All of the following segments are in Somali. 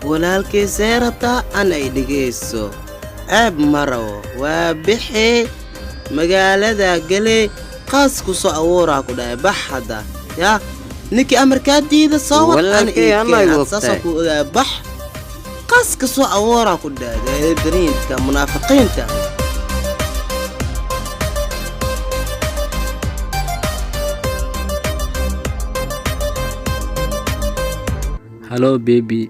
Walaalkiisee rabtaa an ay dhegayso. Ceeb ma rabo, waa bixi magaalada geley, qaas ku soo abuuraa ku dhahay. Bax hadda yaa ninkii amarkaa diida soo wad ana. Walaalkay, ii anaa keen igu saasoo ogtahay. Ku ogaa, bax, qaas ka soo abuuraa ku dhahay dariinka munaafiqiinta. Hello baby,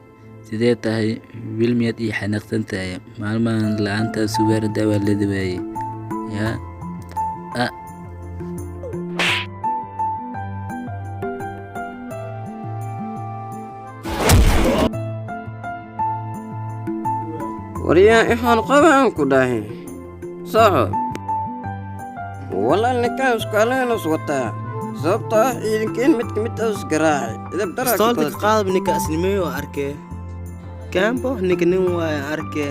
sidee tahay? Wiil, miyaad ii xanaaqsan tahay? Maalmahan la'aanta sugaar dawaa la waayay. Yaa ah. Waryaa, ixoon qabaan ku dhahay, soco. Walaal, ninkaan isku aleenus wataa, sababtoo ah ciidankeen mid ka mid ah isgaraacay idab daraa ka Bistoolta ka badatay. Qaadab ninka asnimeeyo arkee kambo, ninka nin waaya arkee.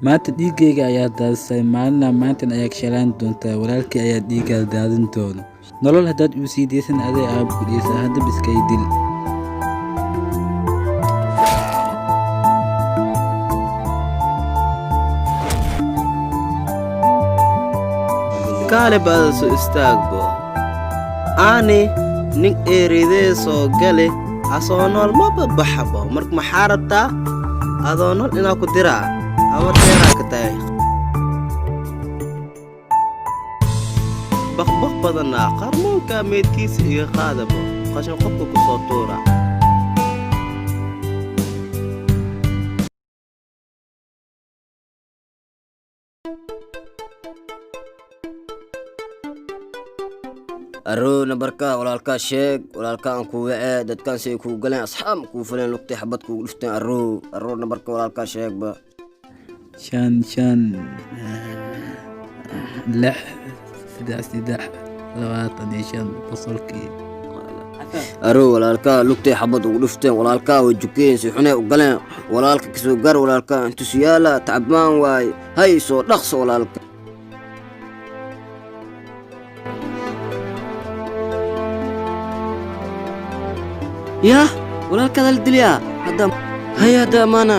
Maanta dhiiggayga ayaa daadisay, maalina maantan ayaa shalaan doontaa. Walaalkii ayaa dhiiggaa daadin doona. Nolol haddaad uu sii deysan, aday aab ku dhiysa. Haddaba iskay dil. Kaale baada soo istaagbo, aani nin eeridee soo gale asoo nool maba baxabo. Marka maxaa rabtaa? Adoo nool inaa ku diraa awarteeraa ka tahay baqbaq badanaa. Qarmuunka meydkiisa iga qaadabo, qashin qofka ku soo tuura. Arrow, nambarka walaalkaa sheeg. Walaalkaa aan kuu wacee, dadkaan si ay kuu galeen, asxaab kuu faleen, lugtay xabad kuugu dhufteen. Arrow, arrow, nambarka walaalkaa sheegba. 5 5 6 3 3 25 boqolkii. Arrow, walaalkaa lugtay xabad ugu dhufteen. Walaalkaa way jukeen, si xunay u galeen. Walaalka kasoo gaar, walaalkaa intusiyaala tacbaan waaye. Hay, soo dhaqso walaalka. Yah, walaalkaada la diliyaa hadda. Hay, hadda amaana.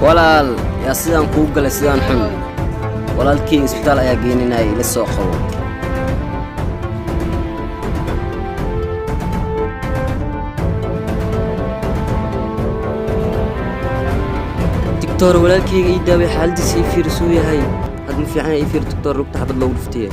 Walaal, yaa sidaan kuu galay, sidaan xun? Walaalkii isbitaal ayaa geeninaya, ila soo qabo. Doctor, walaalkayga ii daaway, xaaladiisa ii fiir, suu yahay had ma fiican? Ii fiir doctor, lugta xabad loogu dhuftaya.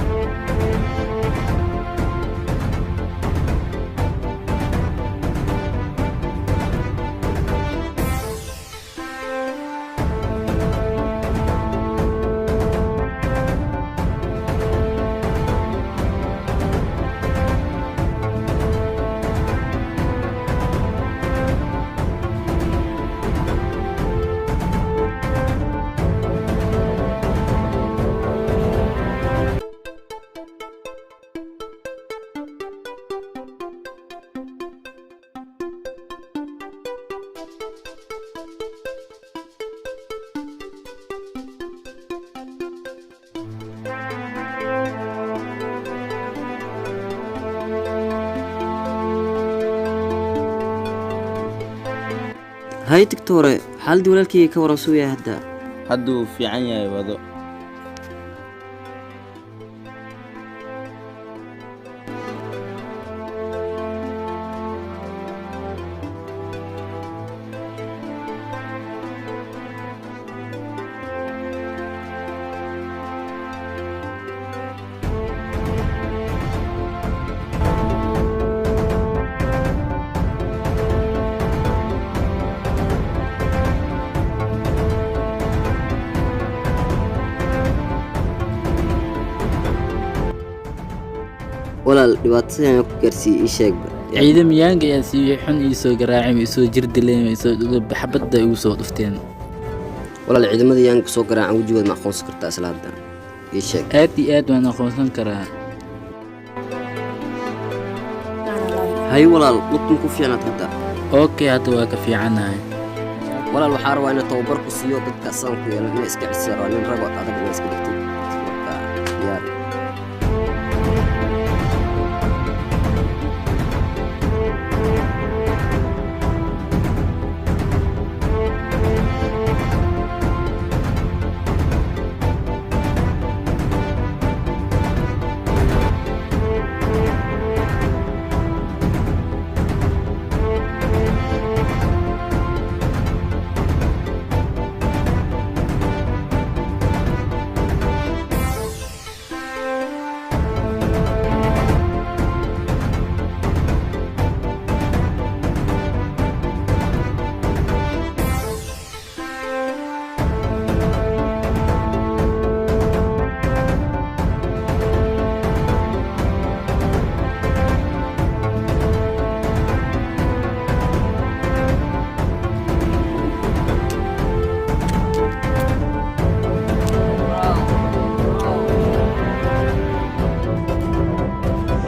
Hay doctore, xaaladii walaalkayga ka waran, suu yahay hadda? Hadda wuu fiican yahay, wado. Walaal, dhibaatadaan ku gaarsiiyey ii sheegba. Ciidamayaanka ayaa si xun ii soo garaacay, ma isoo jir dileen, ma isoo xabadda igu soo dhufteen. Walaal, ciidamada yaanka soo garaacan wejigooda ma aqoonsan kartaa isla hadda? Ii sheeg. Aad iyo aad waan aqoonsan karaa. Hay walaal, lugtan ku fiicnaad hadda? Okay, hadda waa ka fiicanahay. Walaal, waxaa rabaa inaan tababar ku siiyo. Dadka saan ku yeelan inay iska cesisa rabaa, nin rag oo adag inay iska dhigtid. Marka diyaar.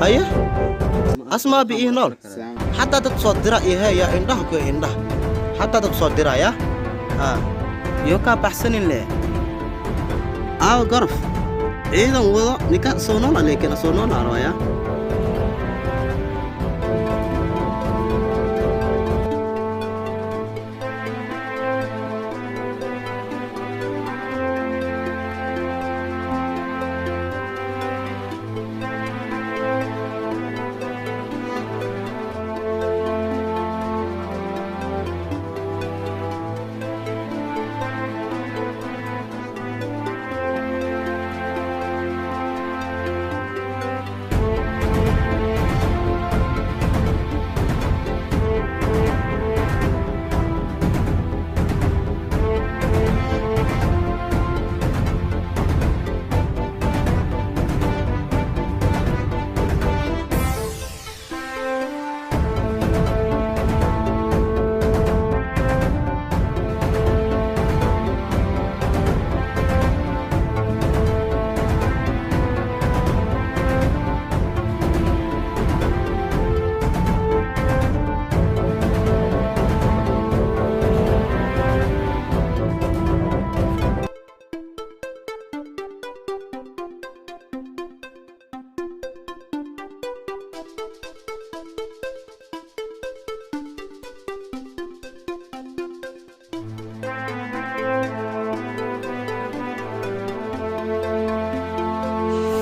Haye, asmaa bi ii nool. Xataa dad soo dira iyo heeya indhaha ku indhaha, xataa dad soo diraya ha iyo kaa baxsanin leh. Aaw gorof ciidan wado ninka soo noola, leekena soo noola arwaya.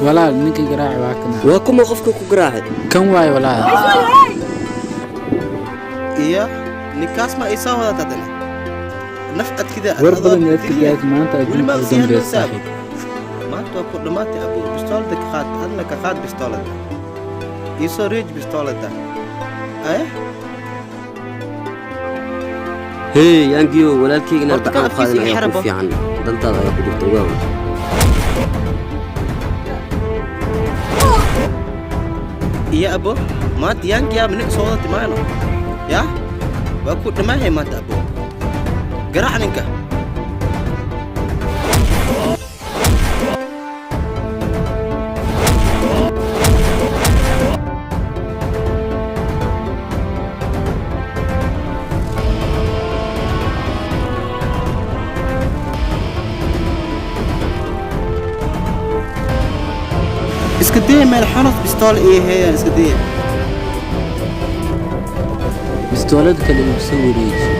Walaal, ninkii garaaci waa kana. Waa kuma qofka ku garaacay? Kan waayo, walaal. Iyo ninkaas ma isaa wadata dane naf adkida. War badan aad ka gaad maanta adduunka u dambeeya, saaxiib. Maanta waa ku dhammaatay, abu. Bistoolada ka qaad, adna ka qaad bistoolada. Iisoo reej bistoolada eh. Hey yaangiyo, walaalkeyga inaad Horta gacan u afkiisa qaadin ii ayaa ku xirabo. fiican, dantaada ayaa ku jirta, ogaaw. Iyo abo, maanta yaankiyaa nin soo wadata maano ya waa ku dhamaahay maanta, abo. Garaac ninka. Iska daya meel xunus bistool iyo heeyaan iska daya. Bistoolad kale igu soo wareeji.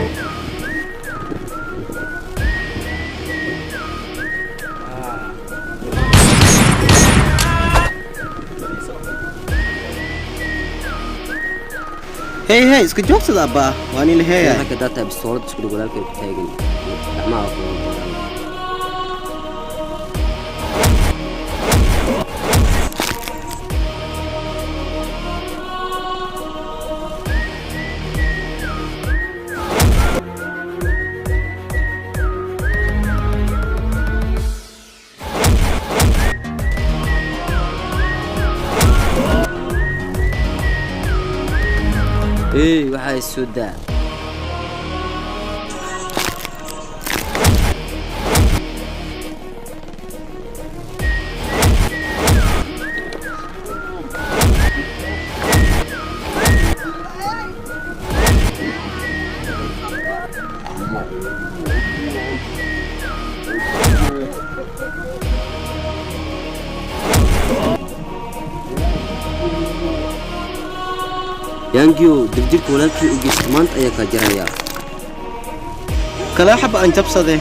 Hey hey, iska joogsada abbaa, waa nin la heeyaa. Ragga hadaa tahay, bistoolad isku dhig. Walaalkay ku taagan gacmaha ku wada. Hey, waxaa soo daa. Yaangiyow, dibjirka walaalkii u geysta maanta ayaa kaa jarayaa. Kalaa xaba aan jabsade.